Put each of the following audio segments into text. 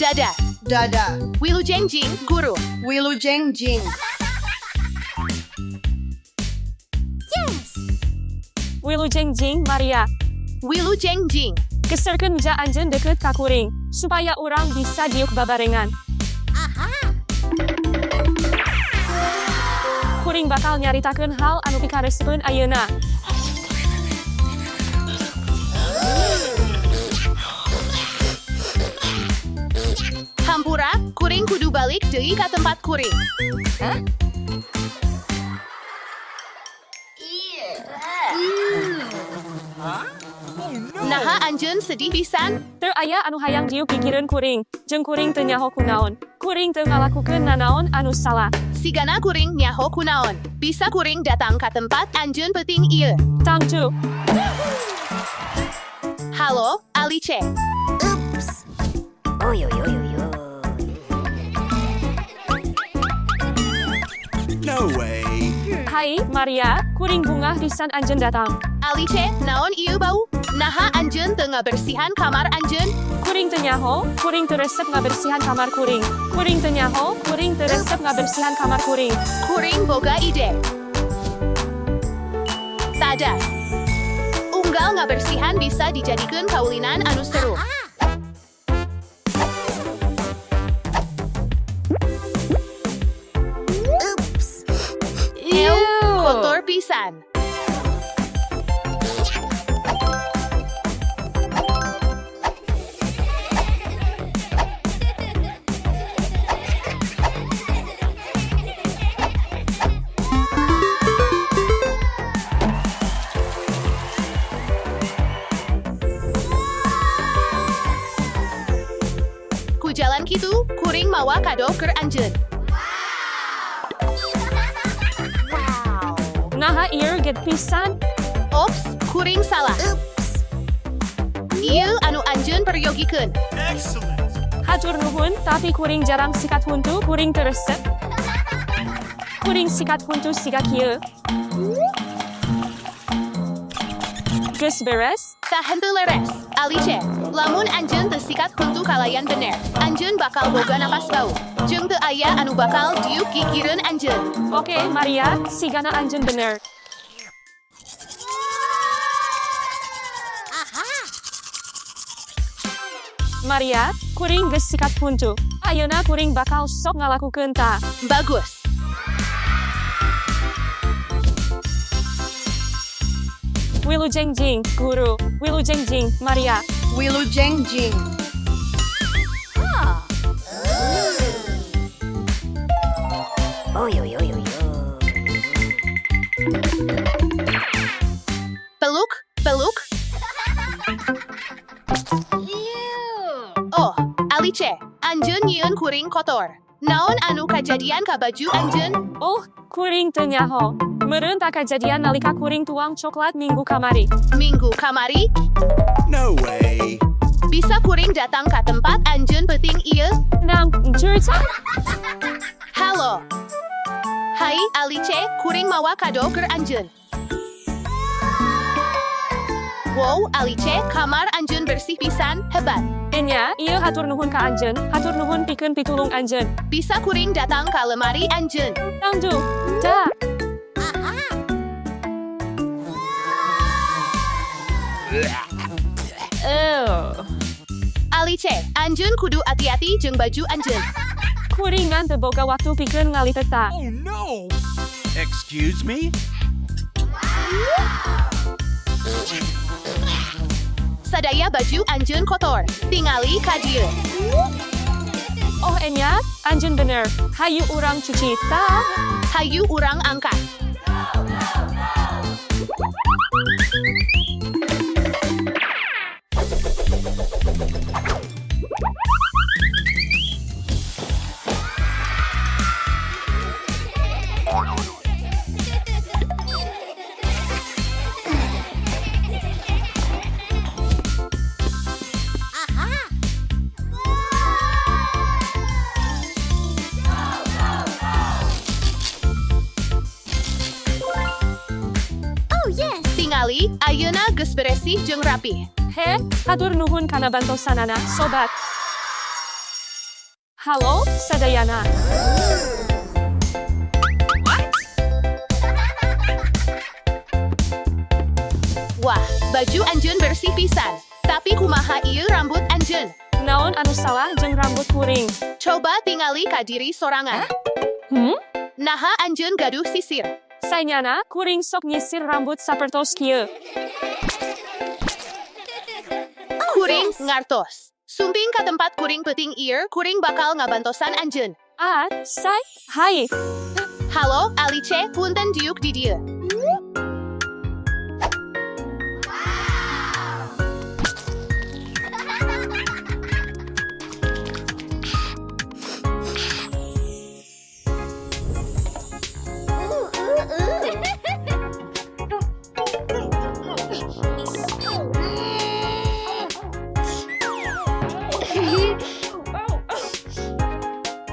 Dadah. Dadah. Wilujeng Jing, guru. Wilujeng Jing. Wilujeng Jing, Maria. Wilujeng Jing. Keserkeun meja anjeun deket ka kuring, supaya urang bisa diuk babarengan. Kuring bakal nyaritakeun hal anu pikaresepeun ayeuna. Hampura, kuring kudu balik deui ka tempat kuring. Naha anjeun sedih pisan? Teu aya anu hayang diuk gigireun kuring, jeung kuring teu nyaho kunaon. Kuring teu ngalakukeun nanaon anu salah. Sigana kuring nyaho kunaon. Bisa kuring datang ka tempat anjeun peuting ieu. Tangtu. Halo, Alice. Oi, oi, oi, oi, oi. No way. Hai, Maria, kuring bungah pisan anjeun datang. Alice, naon ieu bau? Naha anjeun teu ngabersihan kamar anjeun? Kuring teu nyaho, kuring teu resep ngabersihan kamar kuring. Kuring teu nyaho, kuring teu resep ngabersihan kamar kuring. Kuring boga ide. Tada. Unggal ngabersihan bisa dijadikeun kaulinan anu seru. Ew, kotor pisan. Ku jalan kitu, kuring mawa kado keur anjeun. Naha ieu get pisan. Ops, kuring salah. Ieu anu anjeun peryogikeun. Excellent. Hatur nuhun, tapi kuring jarang sikat huntu, kuring teu resep. Kuring sikat huntu siga kieu. Geus beres? Tah henteu leres. Alice, lamun anjeun teu sikat huntu kalayan bener. Anjeun bakal boga napas bau. Jeung teu aya anu bakal diuk gigireun anjeun. Oke, Maria, sigana anjeun bener. Maria, kuring geus sikat huntu. Ayeuna kuring bakal sok ngalakukeun tah. Bagus. Wilujeng Jing, guru. Wilujeng Jing, Maria. Wilujeng Jing. Oi, oi, oi, oi, oi. Peluk, peluk. Oh, Alice, anjeun nyieun kuring kotor. Naon anu kajadian ka baju anjeun? Oh, kuring teu nyaho. Meureun tah kajadian nalika kuring tuang coklat minggu kamari. Minggu kamari, No way. bisa kuring datang ka tempat anjeun peuting ieu? Nang, cerita? Halo. Hai, Alice, kuring mawa kado keur anjeun. Wow, Alice, kamar anjeun bersih pisan, hebat. Enya, ieu hatur nuhun ka anjeun, hatur nuhun pikeun pitulung anjeun. Bisa kuring datang ka lemari anjeun. Tangtu. Tah. Alice, anjeun kudu hati-hati jeung baju anjeun. Kuring ngan teu boga waktu pikeun ngalipet tah. Oh no. Excuse me? Sadaya baju anjeun kotor. Tingali ka dieu. Oh enya, anjeun bener. Hayu urang cuci tah. Hayu urang angkat. Tingali, ayeuna geus beresih jeung rapih. He, hatur nuhun kana bantosanana, sobat. Halo, sadayana. Wah, baju anjeun bersih pisan. Tapi kumaha ieu rambut anjeun? Naon anu salah jeung rambut kuring? Coba tingali ka diri sorangan. Hmm? Naha anjeun gaduh sisir. Sanyana, kuring sok nyisir rambut sapertos kieu. Kuring ngartos. Sumping ka tempat kuring peuting ieu, kuring bakal ngabantosan anjeun. Ah, say, hai. Halo, Alice, punten diuk di dieu.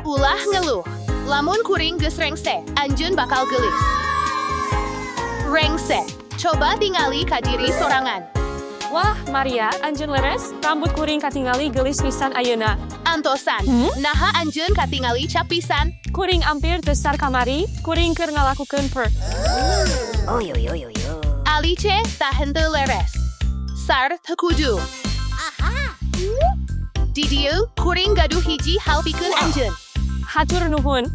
Ulah ngeluh. Lamun kuring geus rengse, anjeun bakal geulis. Rengse. Coba tingali ka diri sorangan. Wah, Maria, anjeun leres, rambut kuring katingali geulis pisan ayeuna. Antosan. Naha anjeun katingali cap pisan. Kuring ampir teu sar kamari, kuring keur ngalakukeun perk. Oi, oi, oi, oi, oi. Alice tah henteu leres. Sar teu kudu. Di dieu kuring gaduh hiji hal pikeun anjeun. Hatur nuhun.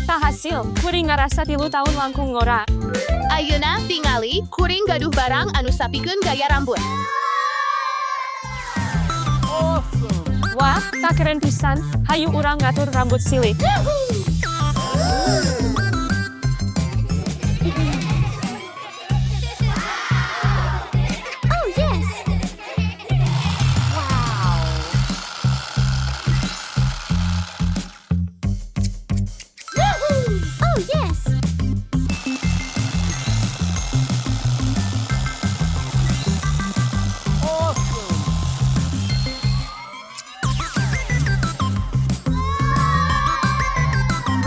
Tah hasil, kuring ngarasa 3 tahun langkung ngora. Ayeuna tingali kuring gaduh barang anu sapikeun gaya rambut. Wah, tak keren pisan, hayu urang ngatur rambut silih.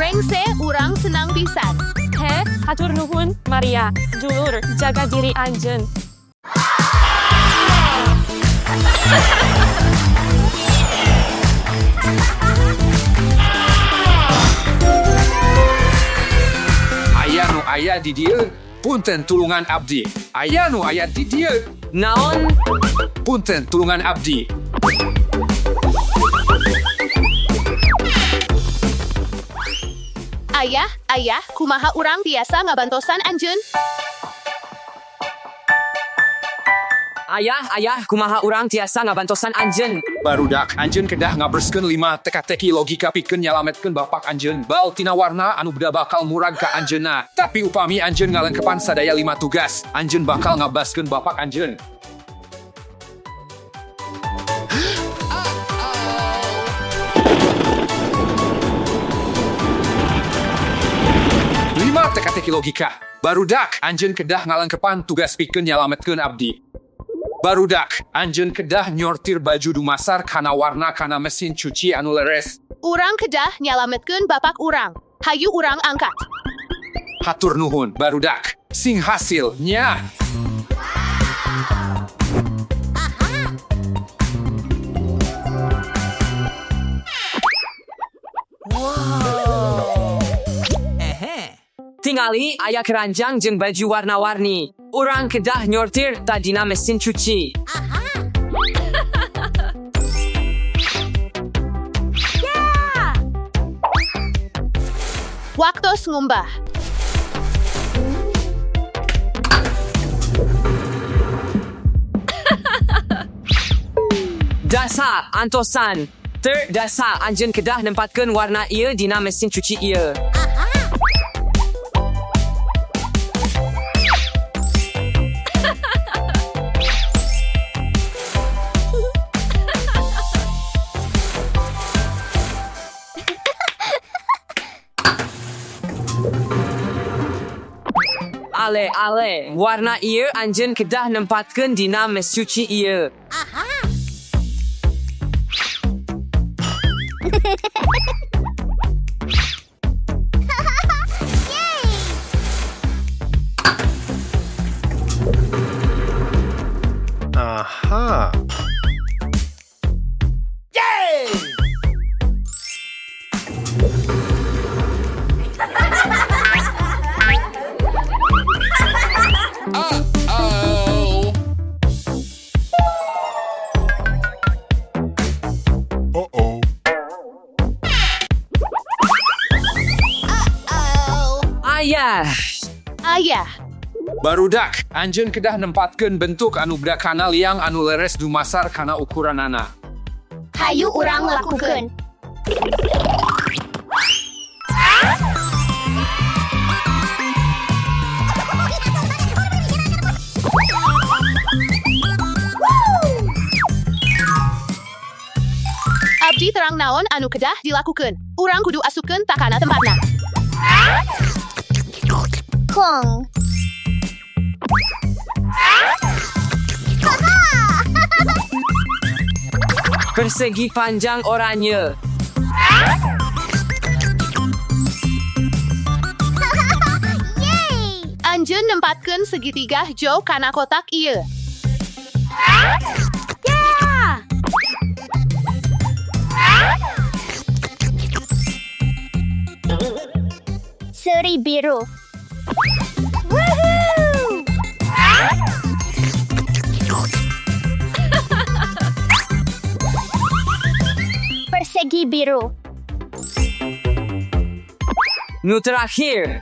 Rengse urang senang pisan. He, hatur nuhun, Maria. Dulur, jaga diri anjeun. Aya nu aya di dieu, punten tulungan abdi. Aya nu aya di dieu, Naon? punten tulungan abdi. Ayah, ayah, kumaha urang tiasa ngabantosan anjeun? Ayah, ayah, kumaha urang tiasa ngabantosan anjeun. Barudak anjeun kedah ngaberskeun 5 teka-teki logika pikeun nyalametkeun bapak anjeun. Bal tina warna anu beda bakal murag ka anjeunna. Tapi upami anjeun ngalengkepan sadaya 5 tugas, anjeun bakal ngabaskeun bapak anjeun. Lima teka-teki logika. Barudak anjeun kedah ngalengkepan tugas pikeun nyalametkeun abdi. Barudak, anjeun kedah nyortir baju dumasar kana warna kana mesin cuci anu leres. Urang kedah nyalametkeun bapak urang. Hayu urang angkat. Hatur nuhun, barudak. Sing hasil, nya. Tingali aya keranjang jeung baju warna-warni. Urang kedah nyortir tadina mesin cuci. Waktos ngumbah. Dasar antosan. Terdasar anjeun kedah nempatkeun warna ieu dina mesin cuci ieu. Ale, ale, warna ieu anjeun kedah nempatkeun dina mesin cuci ieu. Uh-oh. Uh-oh. Ayah. Ayah. Barudak, anjeun kedah nempatkeun bentuk anu beda kana liang anu leres dumasar kana ukuranana. Hayu urang lakukeun. Abdi terang naon anu kedah dilakukeun. Urang kudu asupkeun takana tempatna. Kong. Persegi panjang oranye. Yeay! Anjeun nempatkeun segitiga hijau kana kotak ieu. Yeah! Seri biru. Woohoo! Persegi biru. Nu terakhir.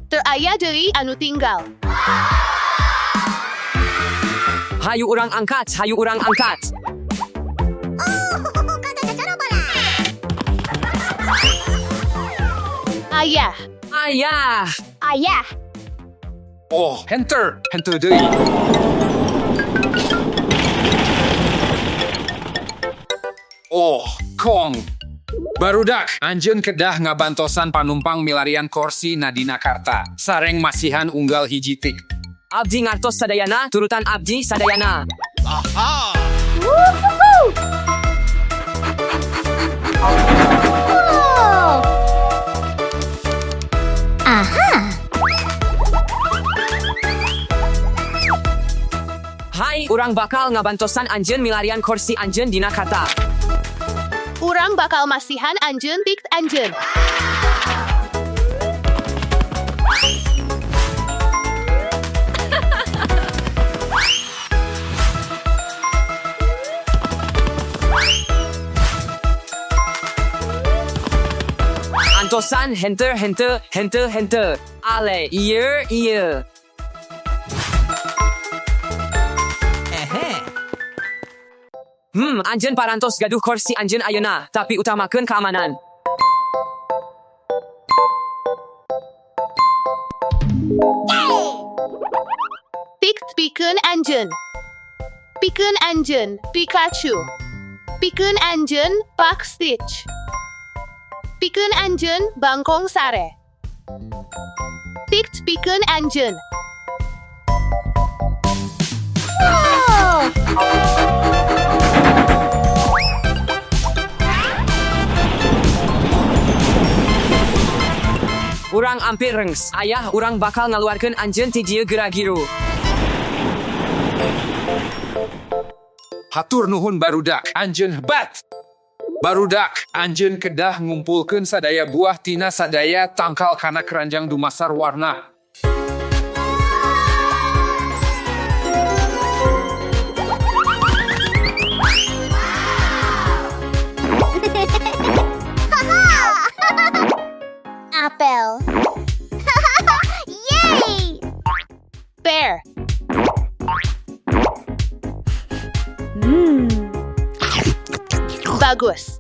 Teu aya deui anu tinggal. Hayu urang angkat, hayu urang angkat. Ayah. Ayah. Ayah. Oh, henter, henter deui. Oh, kong. Barudak, anjeun kedah ngabantosan panumpang milarian korsi Nadina Karta. Sareng masihan unggal hiji tik. Abdi ngartos sadayana, turutan abdi sadayana. Aha! Woohoo! Oh. Aha. Hai, urang bakal ngabantosan anjeun milarian kursi anjeun dina karta. Urang bakal masihan anjeun tik anjeun. Antosan henter henter henter henter. Ale, ieu ieu. Anjeun parantos gaduh kursi anjeun ayeuna, tapi utamakeun keamanan. Tik pikeun anjeun. Pikeun anjeun Pikachu. Pikeun anjeun Pak Stitch. Pikeun anjeun Bangkong Sare. Tik pikeun anjeun. Oh. Urang ampir rengs. Ayah, urang bakal ngaluarkeun anjeun ti dieu geura giru. Hatur nuhun barudak, anjeun hebat. Barudak, anjeun kedah ngumpulkeun sadaya buah tina sadaya tangkal kana keranjang dumasar warna. Apel. Yay! Bear. Bagus.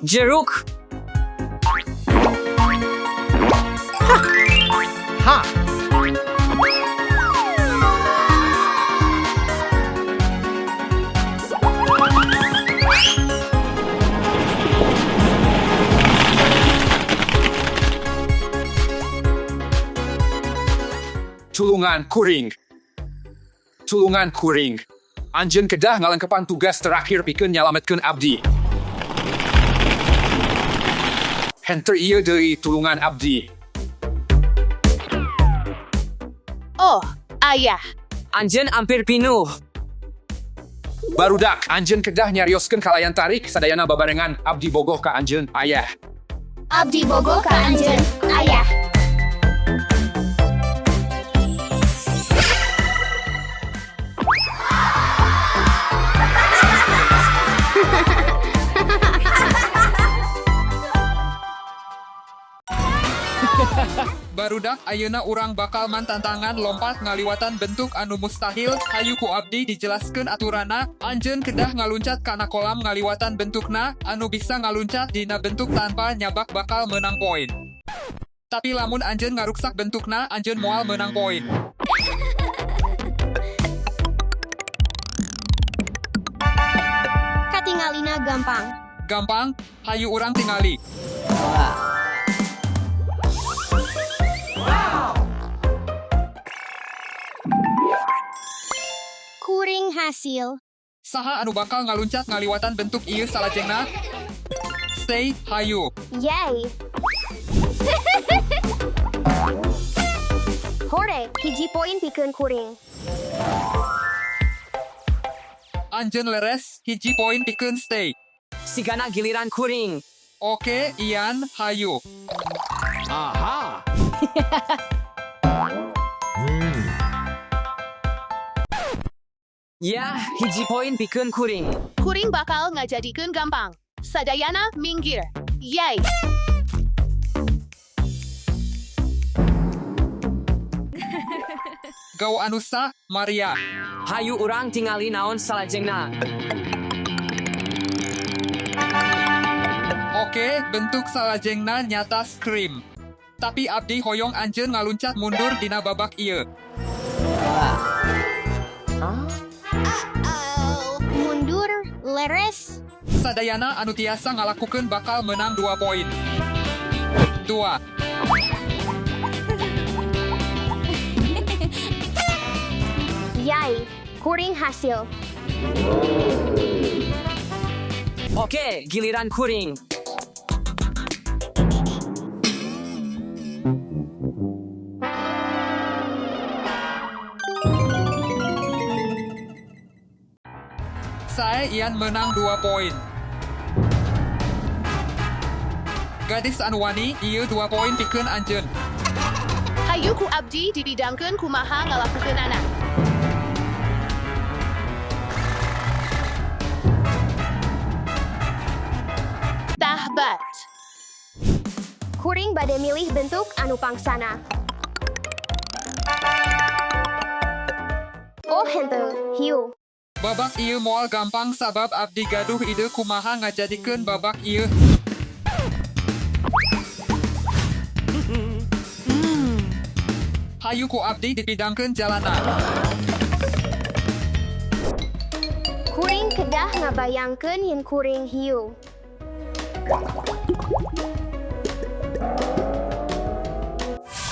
Jeruk. Ha! Tulungan kuring. Tulungan kuring. Anjeun kedah ngalengkepan tugas terakhir pikeun nyalametkeun abdi. Henter ieu deui tulungan abdi. Oh, Ayah. Anjeun ampir pinuh. Barudak, anjeun kedah nyarioskeun kalayan tarik sadayana babarengan abdi bogoh ka anjeun ayah. Abdi bogoh ka anjeun, ayah. Barudak ayeuna urang bakal mantantangan lompat ngaliwatan bentuk anu mustahil hayu ku abdi dijelaskeun aturana anjeun kedah ngaluncat kana kolam ngaliwatan bentukna anu bisa ngaluncat dina bentuk tanpa nyabak bakal menang poin. Tapi lamun anjeun ngaruksak bentukna anjeun moal menang poin. Katingalina gampang. Gampang, hayu urang tingali. Kuring hasil. Saha anu bakal ngaluncat ngaliwatan bentuk ieu salajengna? Stay hayu. Yay. Hore, hiji poin pikeun kuring. Anjeun leres, hiji poin pikeun stay. Sigana giliran kuring. Oke, Ian, hayu. Aha! Ya, hiji poin pikeun kuring. Kuring bakal ngajadikeun gampang. Sadayana minggir. Yay. Gau anu sah, Maria. Hayu urang tingali naon salajengna. Oke, bentuk salajengna nyata scream. Tapi abdi hoyong anjeun ngaluncat mundur dina babak ieu. Mundur, leres. Sadayana anu tiasa ngalakukeun bakal menang 2 poin. 2. Yay, kuring hasil. Oke, giliran kuring. Sae Ian menang 2 poin. Gadis anu wani ieu 2 poin pikeun anjeun. Hayu ku abdi dibidangkeun kumaha ngalakukeunana. Tahbat. Kuring bade milih bentuk anu pangsana. Oh henteu, hiu. Babak ieu moal gampang sabab abdi gaduh ide kumaha ngajadikeun babak ieu. Hayu ku abdi dipidangkeun jalana. Kuring kedah ngabayangkeun yen kuring hiu.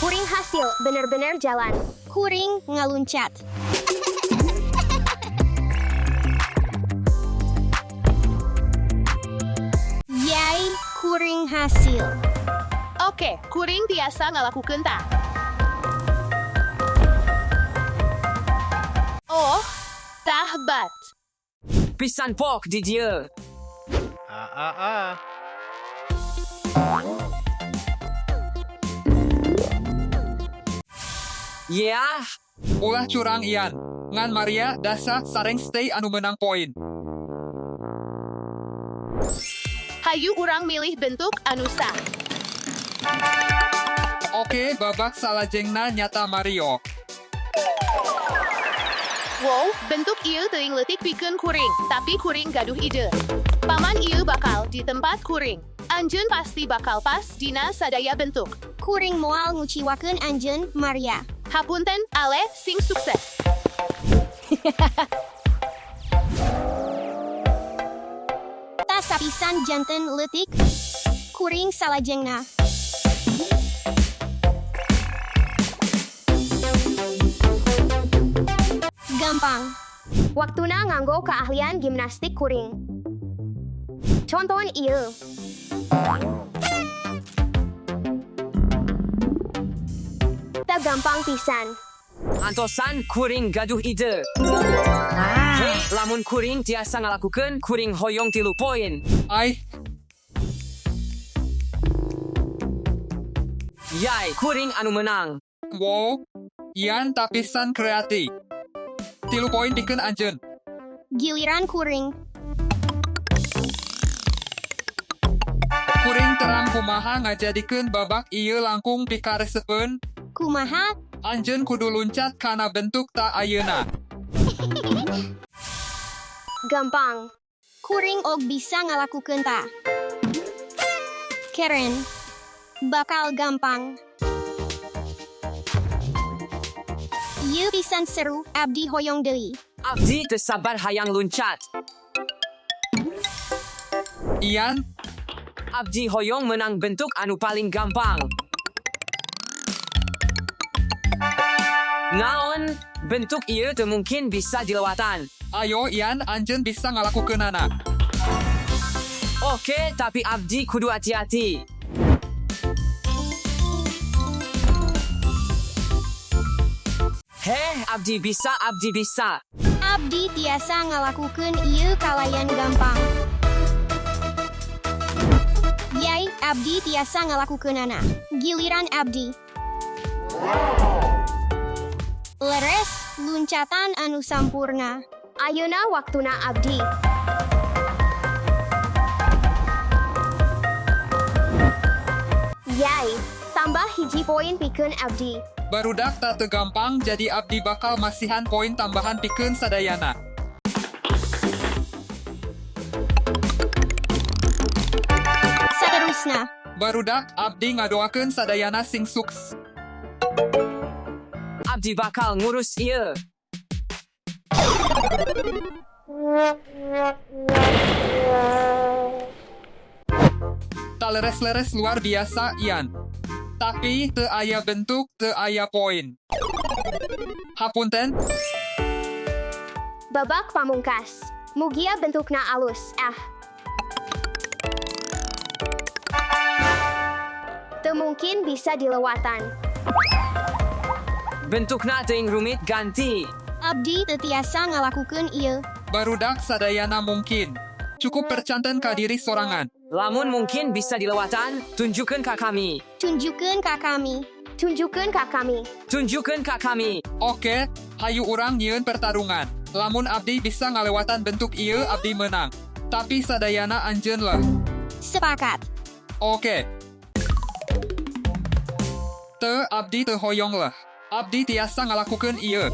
Kuring hasil bener-bener jalan. Kuring ngaluncat. Yay, kuring hasil. Oke, kuring tiasa ngalakukeun tah. Oh, tahbat. Pisan pok di dieu. Ah ah ah! Ya, Ulah curang Ian. Ngan Maria, Dasa, sareng stay anu menang poin. Hayu urang milih bentuk anu sah. Oke, babak salajengna nyata Mario. Wow, bentuk ieu teuing leutik pikeun kuring, tapi kuring gaduh ide. Paman ieu bakal di tempat kuring. Anjeun pasti bakal pas dina sadaya bentuk. Kuring moal nguciwakeun anjeun Maria. Hapunten, ale, sing sukses. Tas sapisan janten leutik. Kuring salajengna. Gampang. Waktuna nganggo keahlian gimnastik kuring. Contohan ieu. Ta gampang pisan. Antosan kuring gaduh ide. Hei, lamun kuring tiasa ngalakukeun kuring hoyong 3 poin. Ai, Yai, kuring anu menang. wow. Ian tapisan kreatif. 3 poin pikeun anjeun. Giliran kuring. Kuring terang kumaha ngajadikeun babak ieu langkung pikaresepeun. Kumaha? Anjeun kudu luncat kana bentuk ta ayeuna. Gampang. Kuring og bisa ngalakukeun ta. Keren. Bakal gampang. Ieu pisan seru, abdi hoyong deui. Abdi teu sabar hayang luncat. Ian, Abdi hoyong menang bentuk anu paling gampang. Naon, bentuk ieu teu mungkin bisa dilewatan. Ayo Ian, anjeun bisa ngalakukeunana. Oke, tapi abdi kudu hati-hati. Heh, abdi bisa, abdi bisa. Abdi tiasa ngalakukeun ieu kalayan gampang. Yai, abdi tiasa ngalakukeunana. Giliran abdi. Leres, luncatan anu sampurna. Ayeuna waktuna abdi. Yai, tambah 1 poin pikeun abdi. Barudak tak teu gampang jadi abdi bakal masihan poin tambahan pikeun sadayana. Saterusna. Barudak abdi ngadoakeun sadayana sing sukses. Abdi bakal ngurus ieu. Tak leres-leres luar biasa Ian. Tapi teu aya bentuk, teu aya poin. Hapunten, Babak pamungkas. Mugia bentukna alus, ah. Teu mungkin bisa dilewatan. Bentukna teuing rumit ganti. Abdi teu tiasa ngalakukeun ieu. Barudak sadayana mungkin. Cukup percanten ka diri sorangan. Lamun mungkin bisa dilewatan, tunjukkan ka kami. Tunjukkeun ka kami. Tunjukkeun ka kami. Tunjukkan ka kami. Oke, hayu urang nyieun pertarungan. Lamun abdi bisa ngalewatan bentuk ieu abdi menang. Tapi sadayana anjeun lah. Sepakat. Oke. Teu abdi teu hoyong lah. Abdi tiasa ngalakukeun ieu.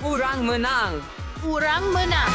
Urang menang. Urang menang.